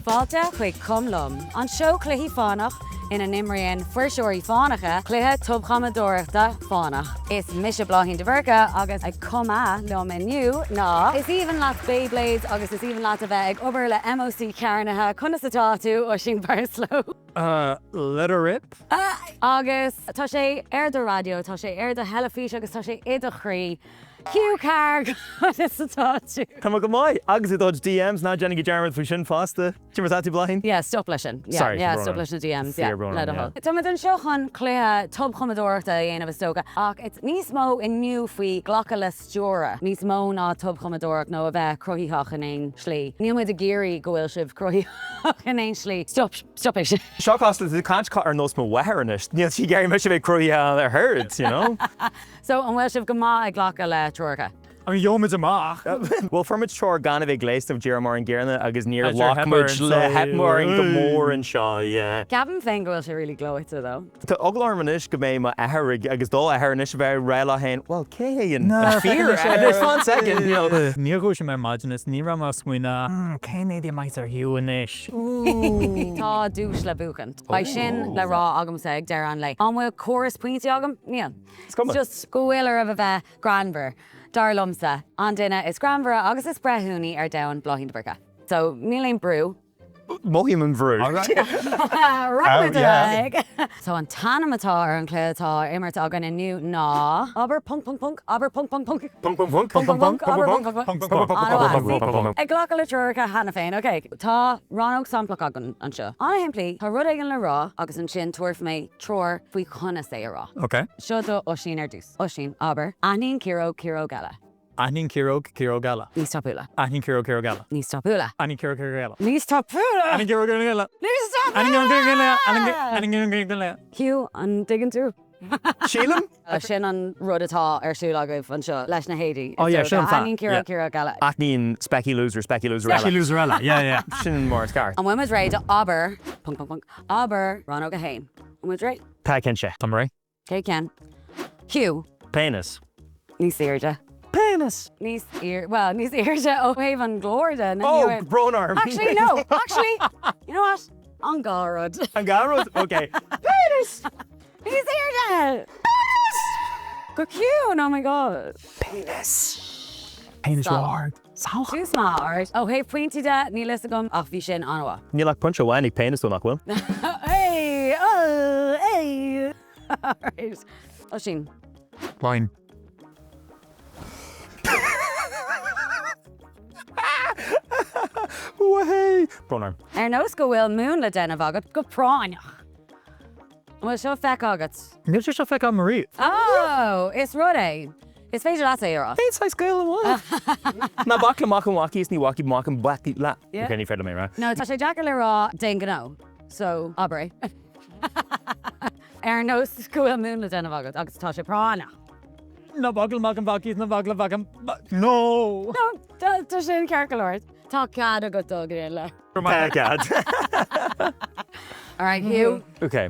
Fáilte chuig Cum Liom, an seó cluichí fánach ina n-imríonn fuirseoirí fánacha cluiche tobchumadóireachta fánach. Is mise Bláithín de Búrca agus ag cumadh liom inniu ná. Is aoibhinn leat Beyblades agus is aoibhinn leat a bheith ag obair le MOC cearnaithe, conas atá tú, Oisín Parslow? Let her rip. Agus tá sé ar do raidió, tá sé ar do theilifís agus tá sé i do chroí. Hugh Carr, conas atá tú? Tá mé go maith! Agus i do chuid DMs, ná déanaigí dearmad faoi sin fosta. Cad é mar atá tú, Bláithín? Yeah, stop leis sin. Yeah, Sorry, yeah, brón stop orm. leis na DMs, yeah, Fíor brón le orm, do yeah. thoil. Tá muid anseo chun cluiche tobchumadóireachta a dhéanamh is dócha, ach it's níos mó inniu faoi glacadh le stiúradh, níos mó ná tobchumadóireacht nó a bheith cruthaitheach in aon slí. Níl muid ag iarraidh go bhfuil sibh cruthaitheach in aon slí. Stop, stop é sin. Seo cosúil le caint ar nós mo mháthair anois. Níl sí ag iarraidh mise a bheith cruthaitheach ar oiread, you know? So, an bhfuil sibh go maith ag glacadh le treoracha? I mean, gheobhaimid amach. Bhuel, fuair muid treoir gan a bheith gléasta díreach mar an gcéanna agus níor ghlac muid le theip orainn go mór anseo, yeah. Ceapaim féin go bhfuil sé really gleoite though. Tá eagla orm anois go mbeidh m'athair ag agus do athair anois a bheith ag rá leo féin, bhuel, cé hé an fear anois, fan second, you know. Níor dhúisigh mé ar maidin is ní raibh mé ag smaoineamh, hmm, cén éadaí a mbeidh ar Hugh anois? Ooh. Tá duais le buachaint. Beidh sin le rá agamsa ag deireadh an lae. An bhfuil córas pointí agam? Níl. Is cuma. Just go bhfuil oraibh a bheith greannmhar. Dar liomsa, an duine is greannmhaire agus is breithiúnaí ar domhan, Bláithín de Búrca. So, níl aon brú. Mothaím an bhrú. Rachaimid ar aghaidh. So, an t-ainm atá ar an chluiche atá á imirt againn inniu ná, abair ponc ponc ponc, abair ponc ponc ponc. Ponc ponc ponc, ponc ponc ponc, abair ponc ponc ponc, ponc ponc ponc ponc ponc. Ag glacadh le treoracha cheana féin, ok. Tá rannóg samplach againn anseo. An-shimplí, tá rud éigin le rá agus ansin tabharfaidh mé treoir faoi chonas é a rá. Ok. Seo do Oisín ar dtús. Oisín, abair, Aithníonn ciaróg ciaróg eile. Aithníonn ciaróg ciaróg eile. Níos tapúla. Aithníonn ciaróg ciaróg eile. Níos tapúla. Aithníonn ciaróg ciaróg eile. Níos tapúla! Aithníonn ciaróg ciaróg eile. Níos Aithníonn ciaróg ciaróg eile. tapúla! Aithníonn ciaróg ciaróg eile. Hugh, an dtuigeann tú? Sílim. Sin an rud atá ar siúl agaibh anseo leis na héadaí. Oh yeah, sin an plean. Aithníonn ciaróg ciaróg eile. Aithníonn specky loser specky loser eile. Specky loser eile, yeah yeah. Sin mar is ceart. An bhfuil muid réidh do abair, ponc ponc ponc, abair, rannóg 1. An bhfuil muid réidh? Tá cinnte. Tá mé réidh. Céad ceann. Hugh. Péineas. Níos airde. Péineas! Níos airde, bhuel, níos airde ó thaobh an ghlóir de. Oh, brón orm! Actually, no! Actually, you know what? An dá rud. An dá rud? Ok. Péineas! Níos airde! Péineas! Go ciúin, oh my god. Péineas! Péineas ró-ard. Salach. Tús maith, alright. Ó thaobh pointí de, níl fhios agam, ach bhí sin an-mhaith. Níl ach pointe amháin ag péineas dó, nach bhfuil? Hey! Oh! Hey! Alright. Oisín. Line. Wahey! Brón orm. Ar nós go bhfuil múin le déanamh agat go práinneach. An bhfuil seo feicthe agat? Níl sé seo feicthe agam ariamh. Oh! Is rud é. Is féidir leat é a rá. Cén saghas Gael amháin? Ná bac le mac an mhacaí is ní bhacfaidh mac an bhacaí leat. Ok, ní féidir liom é a rá. No, tá sé deacair le rá d'aon ghnó, so abair é. Ar nós go bhfuil múin le déanamh agat agus tá sé práinneach. Ná bac le mac an bhacaí is ná bac le mac an No! No, tá sin ceart go leor. Tá cead agat dul go dtí an leith. Tá cead. Alright, Hugh. Ok.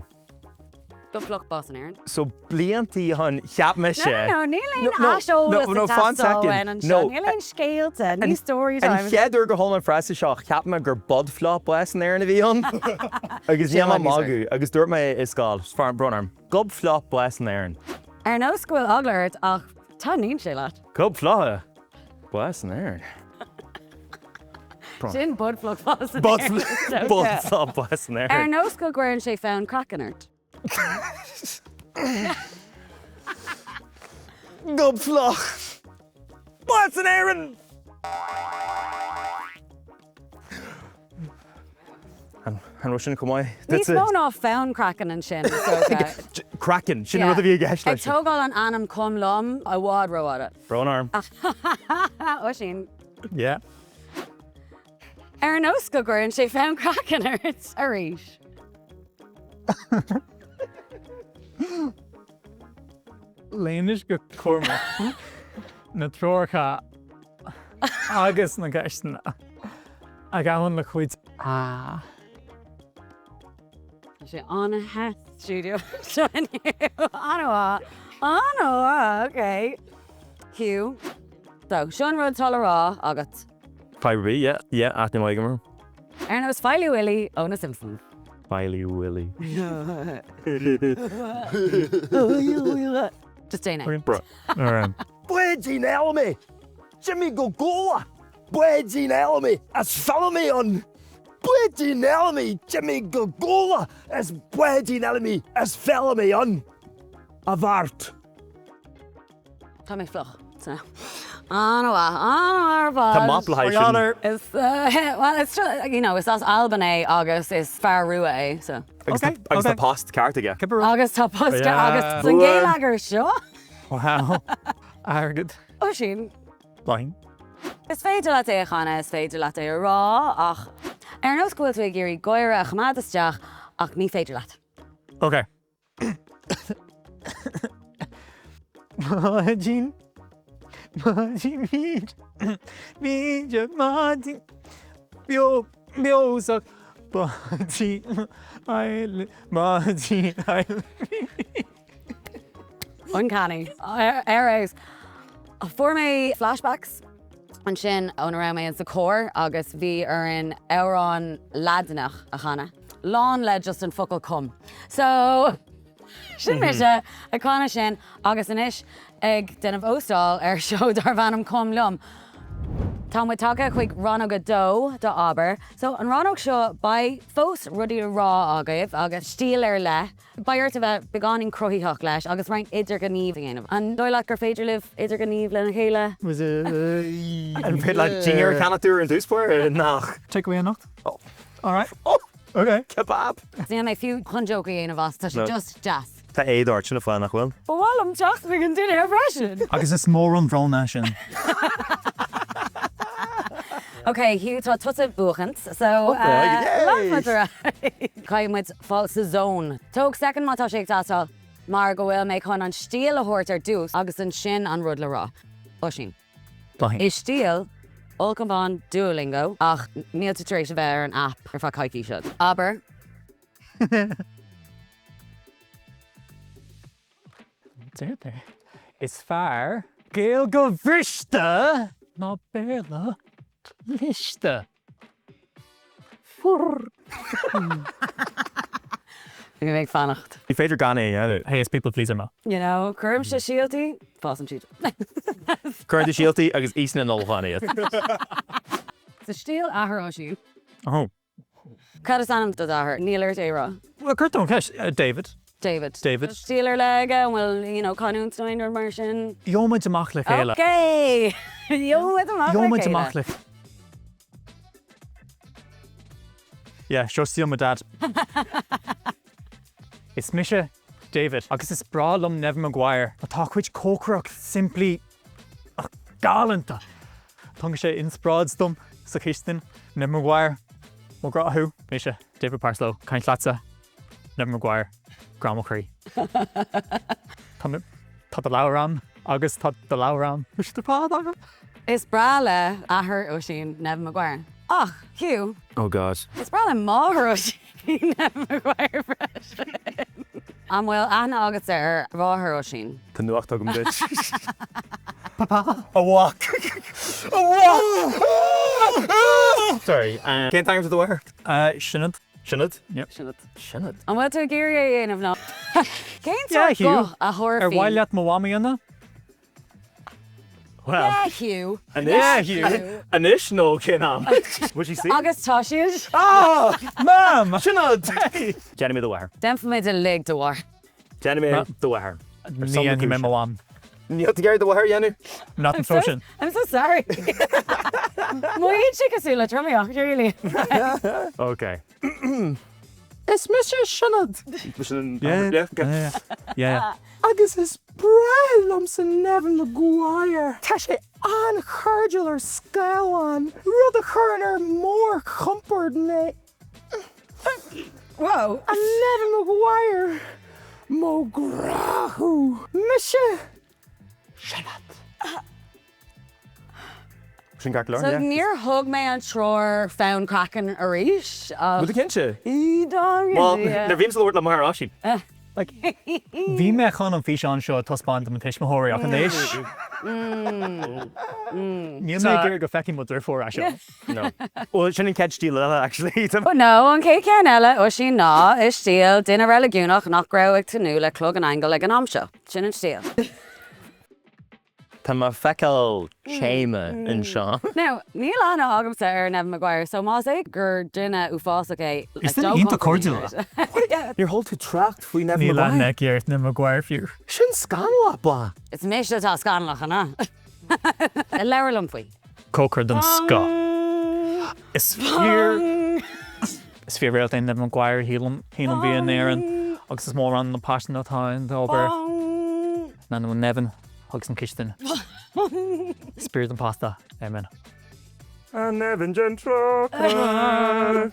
Gob fliuch bás in Éirinn. So bliantaí ó shin cheap mise. No, no, níl aon aiseolas ag teastáil uainn anseo. Níl aon scéalta, ní story time. An chéad uair gur chuala mé an frása seo cheap mé gur bod fliuch bás in Éirinn a bhí ann. Agus níl mé ag magadh agus dúirt mé i scoil, brón orm, gob fliuch bás in Éirinn. Ar nós go bhfuil eagla ort ach taitníonn sé leat. Gob fliuch bás in Éirinn. Sin bod fliuch bás in Éirinn. Bod fliuch bás in Éirinn. Ar nós go gcuireann sé fonn craicinn ort. Gob fliuch bás in Éirinn! An raibh sin chomh maith duitse? Níos mó ná fonn craicinn ansin, is dócha. Craiceann, sin an rud a bhí i gceist leis. Ag tógáil an ainm Cum Liom i bhfad rófhada. Brón orm. Oisín. Yeah. Ar nós go gcuireann sé fonn craicinn ort arís. Léigh anois go cúramach na treoracha agus na ceisteanna a ghabhann le cuid A. Tá sé an-the stiúideo seo inniu. An-mhaith. An-mhaith, ok. Hugh. So, seo an rud atá le rá agat. Fadhb ar bith, yeah, yeah, aithne mhaith agam orm. Ar nós Feighlí Willy ó na Simpsons. Feighlí Willy. Just déan é. Báidín eile mé! D'imigh go Goa! Báidín eile mé! Is file mé ann! Báidín eile mé! D'imigh go Goa! Is báidín eile mé! Is file mé ann! A Bheart. Tá mé fliuch. An-mhaith, an-mhaith ar fad. Tá map le haghaidh sin. Is, well, it's just, you know, is as Albain é agus is fear rua é, so. Agus tá post ceart aige. Agus tá post ceart, agus san gheilleagar seo. Wow. Airgead. Oisín. Bláithín. Is féidir leat é a chanadh, is féidir leat é a rá, ach ar nós go bhfuil tú ag iarraidh gáire a choimeád isteach, ach ní féidir leat. Ok. Maidin, maidin míde, míde, maidin, beo, beosach, maidin, eile, maidin, eile. Uncanny. Ar fheabhas. Fuair mé flashbacks ansin óna raibh mé in sa chór agus bhí orainn amhrán Laidineach a chanadh, lán le just an focal cum. So, sin mise ag canadh sin agus anois ag déanamh óstáil ar seó darb ainm Cum Liom. Tá muid tagtha chuig rannóg 2 de Abair. So, an rannóg seo, beidh fós rudaí le rá agaibh agus stíl ar leith. Beidh ort a bheith beagáinín cruthaitheach leis agus roinnt idirghníomh a dhéanamh. An dóigh leat gur féidir libh idirghníomh lena chéile? An féidir leat dinnéar a cheannach dúinn ar dtús báire? Nach. Take away anocht? Alright. Ok. Kebab! Níl mé fiú chun joke a dhéanamh as, tá sé just deas. Tá éad ort, sin an fáth, nach bhfuil? Ba mhaith liom teacht chuig an dinnéar freisin! Agus is mór an brón é sin. Ok, Hugh, tá tusa ag buachaint, so leanfaimid ar aghaidh. Caithfidh muid fáil sa zone. Tóg soicind má tá sé ag teastáil, mar go bhfuil mé chun an stíl a thabhairt ar dtús agus ansin an rud le rá. Oisín. I stíl ulchabhán Duolingo, ach níl tú tar éis a bheith ar an aip ar feadh coicíse. Abair. Deirtear, Is fearr Gaeilge bhriste ná Béarla cliste. Bhí mé ag fanacht. Ní féidir gan é a dhéanamh. Hey, is people pleaser mé. You know, cuirimse síoltaí, fásann siad. Cuireann tú síoltaí agus íosann an ulchabhán iad. Sa stíl athair Oisín. Oh. Cad is ainm do d'athair? Níl ort é a rá. Bhuel, cuir tú an cheist. David. David. David. Tá stíl ar leith aige, an bhfuil, you know, canúint nó aon rud mar sin? Gheobhaimid amach le chéile. Ok! Gheobhaimid amach le chéile. Gheobhaimid amach le. Yeah, seo stíl mo dad. Is mise David agus is breá liom Neven Maguire. Tá a chuid cócaireacht simplí ach galánta. Tugann sé inspioráid dom sa chistin. Neven Maguire, mo ghrá thú. Mise David Parslow, caint leatsa. Neven Maguire, grá mo chroí. Tá mé, tá do leabhar a'm agus tá do leabhar a'm. Tá siad ar fad agam. Is breá le athair Oisín Neven Maguire. Ach, Hugh. Oh God. Is breá le máthair Oisín Neven Maguire freisin. An bhfuil aithne agatsa ar mháthair Oisín? Tá nuacht agam duit. Papa. A mhac! A mhac! Sorry. Cén t-ainm do do mháthair? Sinéad. Sinéad? Yep. Sinéad. Sinéad. An bhfuil tú ag iarraidh é a dhéanamh nó cén Yeah, sórt Hugh. guth a thabharfaí? Ar mhaith leat mo mham a dhéanamh? Well. Yeah, Hugh. Anois? Yeah, Hugh. Anois nó cén am? Bhfuil sí saor? Agus tá siad. Ah! Mam! Sinéad! Déanfaidh mé do mháthair. Déanfaimid uilig do mháthair. Déanfaidh mé do mháthair. Ní dhéanfaidh mé mo mham. Níl tú ag iarraidh do mháthair a dhéanamh? Not an tráth sin. I'm so sorry. Mothaíonn sé cosúil le tromaíocht, really. Ok. Is mise Sinéad. Yeah, yeah, yeah. Agus is breá liomsa Neven Maguire. Tá sé an-chairdiúil ar scáileán, rud a chuireann ar mórchompord mé. Whoa. A Neven Maguire, mo ghrá thú. Mise Sinéad. Sin ceart go leor, So yeah. níor thug mé an treoir fonn craicinn arís ach. Bhfuil tú cinnte? Bhuel, Bhuel, nuair a bhímse ag labhairt le máthair Oisín. Like, bhí mé chun an físeán seo a taispeáint do mo tuismitheoirí ach anois, níl mé ag iarraidh go bhfeicfidh mo dheirfiúr é seo. No. Bhuel, sin an chéad stíl eile, actually. No, an chéad cheann eile, Oisín, ná i stíl duine reiligiúnach nach raibh ag tnúth le clog an aingil ag an am seo. Sin an stíl. Tá mé ag feiceáil téama anseo. Now, níl aithne agamsa ar Neven Maguire, so más é gur duine uafásach é, Is duine don't iontach come for me, cairdiúil é. Yeah. Níor chuala tú trácht faoi Neven Níl aithne Maguire? aici ar Neven Maguire fiú. Sin scannalach, ba. Is mise atá scannalach, an ea? Labhair liom faoi. Cócaire den scoth. Is fíor Is fíor-réalt é Neven Maguire, shílim, shílim an bia in Éirinn agus is mór ann an paisean atá ina obair. Ná nó Neven agus an chistin. Spiorad an pasta, amen. A Neven den trócaire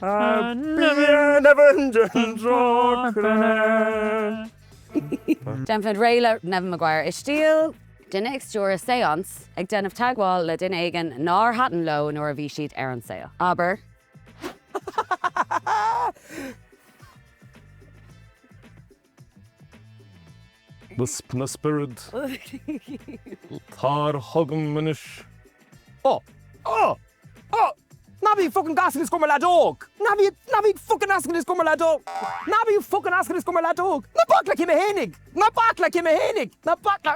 A Neven den trócaire. Déanfaimid réidh le Neven Maguire i stíl duine ag stiúradh séance ag déanamh teagmháil le duine éigin nár thaitin leo nuair a bhí siad ar an saol. Abair. Wisp na spiorad. Tar chugam anois. Ó! Ó! Ó! Ná bí fucking asking this go mar leaid óg! Ná bí, ná bí fucking asking this go mar leaid óg! Ná bí fucking asking this go mar leaid óg! Ná bac le cime fhéinig! Ná bac le cime fhéinig! Ná bac le.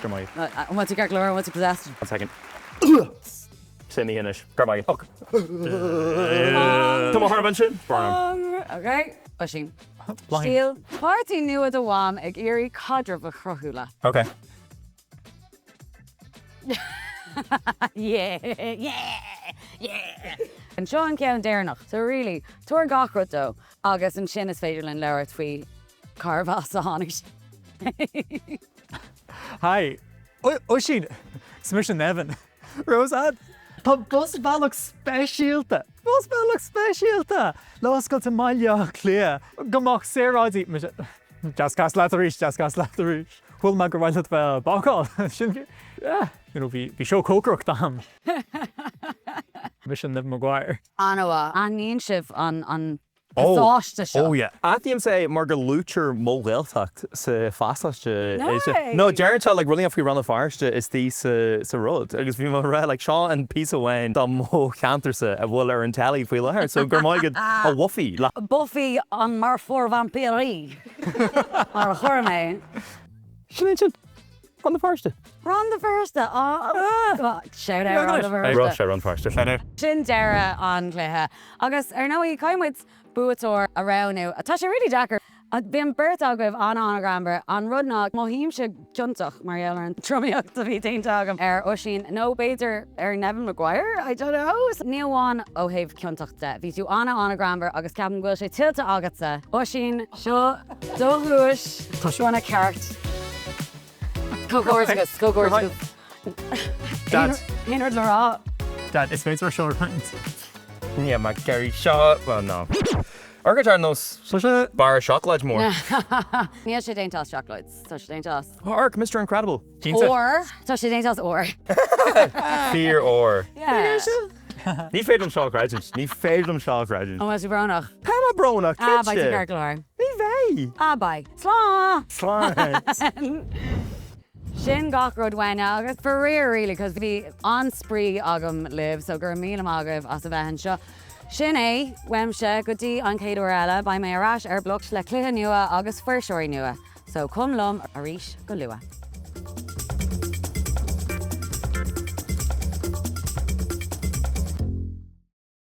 Go raibh maith. An bhfuil tú ceart go leor? An bhfuil tú possessed? One second. Sin í anois. Go raibh maith. Tá mo thorb ansin. Ok. Oisín. Stíl. Páirtí nua do mham ag iarraidh caidreamh a chruthú leat. Ok. Yeah! Yeah! Yeah! Anseo an ceann deireanach. So really, tabhair gach rud dó agus ansin is féidir linn labhairt faoi cárbh as a tháinig sé. Hi. Oisín! Is mise Neven. Roseanne! Tá busbhealach speisialta, busbhealach speisialta! le oscailt i mBaile Átha Cliath. Go mbeadh saoráidí, mise, deas casadh leat arís, deas casadh leat arís. Chuala mé gur mhaith leat bheith ag bácáil. Sin, yeah, you know, bhí, bhí seó cócaireachta agam. Mise Neven Maguire. An-mhaith. Aithníonn sibh an, an pasáiste seo. Oh yeah. Aithnímse é mar go luaitear mo Ghaeltacht sa phasáiste. No way! No, deireann sé like rudaí faoi Rann na Feirste istigh sa sa rud agus bhí mé ag rá like seo an píosa amháin de mo cheantarsa a bhfuil ar an telly faoi láthair so go raibh maith agat a Bhuffy. Buffy an marfóir vaimpírí mar a chuir mé. Sin é sin. Rann na Feirste. Rann na Feirste! Ah! Shout out Rann na Feirste. Rann na Feirste. Shout out. Sin deireadh an chluiche. Agus ar ndóigh, caithfidh muid buaiteoir a roghnú. Tá sé really deacair. Bhí an beirt agaibh an-an-ghreannmhar. An rud ná, mothaímse ciontach mar gheall ar an tromaíocht a bhí déanta agam ar Oisín, nó b'fhéidir ar Neven Maguire, I don't know. Ní amháin ó thaobh ciontacht de. Bhí tú an-an-ghreannmhar agus ceapaim go bhfuil sé tuillte agatsa. Oisín, seo do dhuais. Tá sé. Bronnadh ceart. Comhghairdeas, comhghairdeas. Dad. Aon rud le rá? Dad, is féidir seo a roinnt. Níl mé ag iarraidh seo, bhuel, no. Amharcann sé ar nós Tá sé. barra seacláid mór. Níl sé déanta as seacláid, tá sé déanta as. Amharc, Mr Incredible. Cinnte. Ór, tá sé déanta as ór. Fíor ór. Yeah. Ní féidir liom seo a chreidiúint. Ní féidir liom seo a chreidiúint. An bhfuil tú brónach? Tá mé brónach, cinnte. Ah, beidh tú ceart go leor. Ní bheidh. Ah, beidh. Slán! Slán! Sin gach rud uainne agus faraor really cos bhí an-spraoi agam libh so go raibh míle maith agaibh as a bheith anseo. Sin é uaimse go dtí an chéad uair eile, beidh mé ar ais ar Blocs le cluiche nua agus fuirseoirí nua so cum liom arís go luath.